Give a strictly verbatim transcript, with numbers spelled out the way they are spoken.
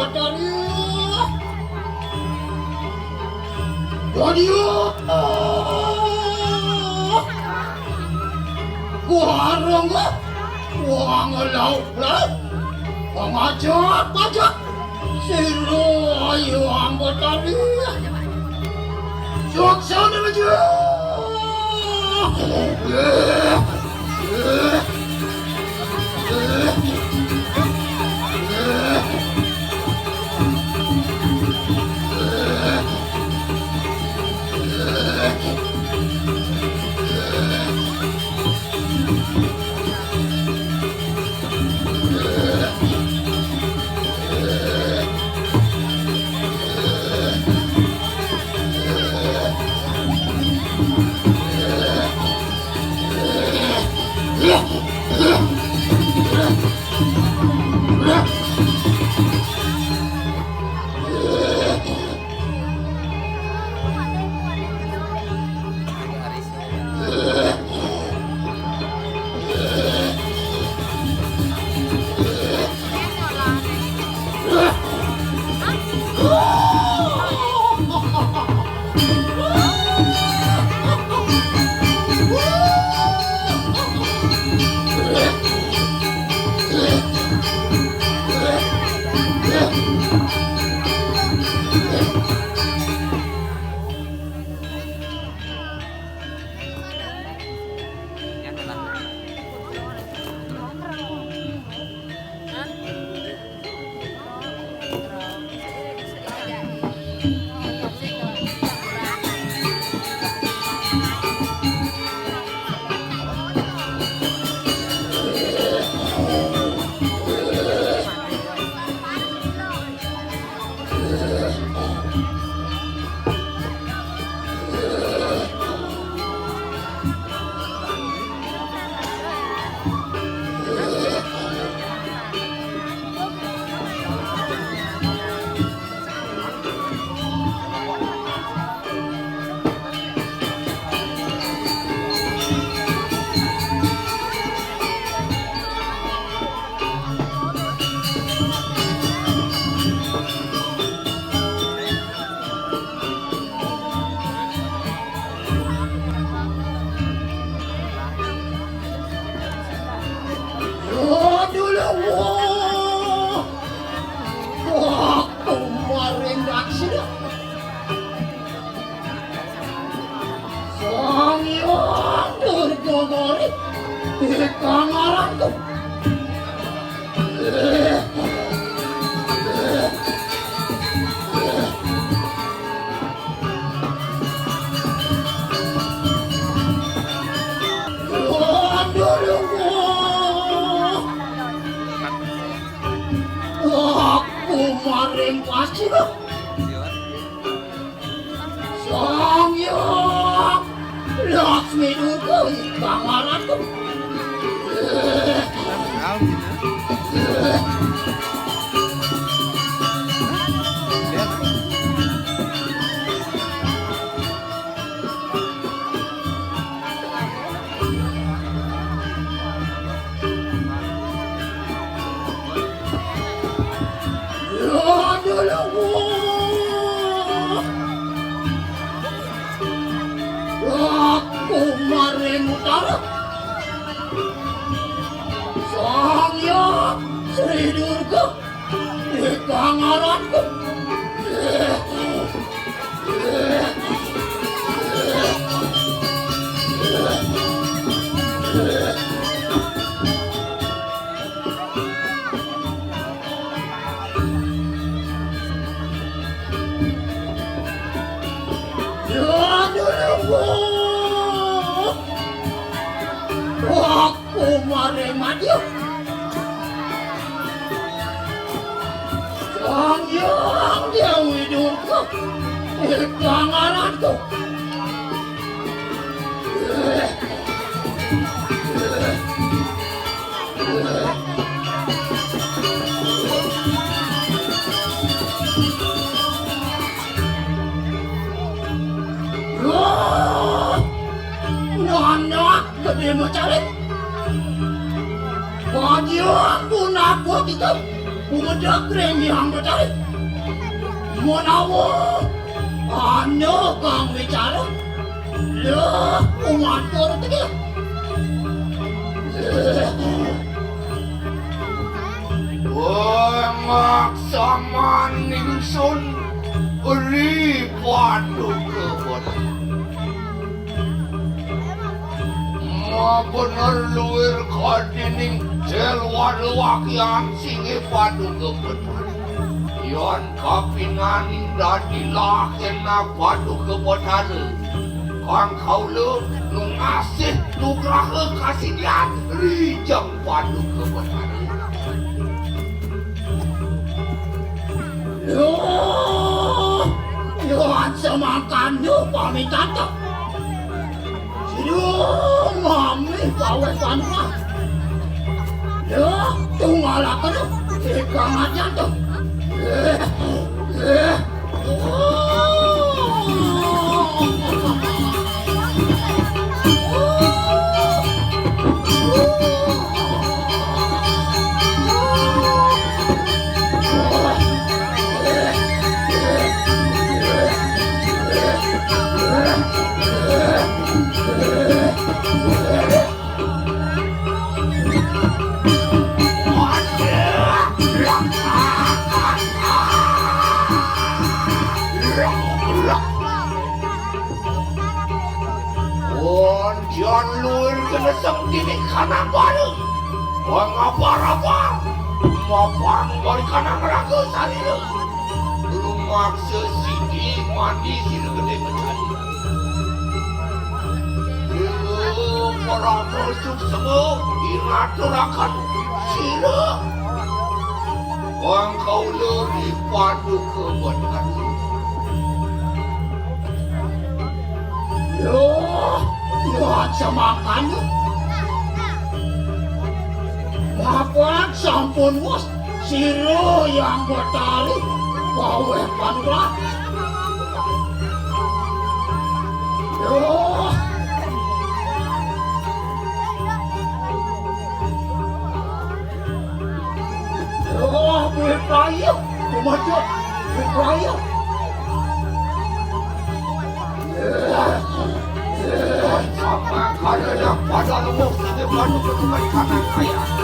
Dari Dadi warung wang lauk-lauk pangajak-ajak sira ayo anggotari suksana meja. Aduh, wah. Wah, kemarin aksi dah. Sang Hyang Durga Gori, ikang aranku. Aku maring pasir. Sang Hyang Laksmi Durga ikang aranku. Aku maring utara. Sang Hyang Sri Durga ikang aranku. Aku maring madya. Sang Hyang Dewi Durga, ikang aranku. Wah, nanda gedhe macaring. Bajang punapa kita? Gumedhek ring Hyang Betari. Menawa ana kang wicara, leh, kumatur teka. Wah, ngaksaman ningsun ri Paduka Betari. Mabener luir kadining jelwar wakian singgih Paduka Betara. Yan kapinaning dadi lakena Paduka Betara, kang kaula nungasih nugraha kasidian rijeng Paduka Betara. Yo, yoan semangkana pamitanta. Sira mami paweh panuah. Yo, tunggalakena ikang ajanta. Eh, eh, oh. Wan, jan luir kena sengkini kanang baru. Wan, ngapar-apar. Mapan bari kanang raga sarira. Lumaksa sidi mandi sira gedé mencari. Ira parama suksma ingaturaken sira. Wan, kaula di Paduka Betara. Yo, yo, semangkana. Mapan sampun wus sira Hyang Betari paweh panuah. Yo. Wah, Bli Prayu, kumaha, Bli Prayu. Sampai kada ada pada lembut, kita bantu petugas tanah kaya.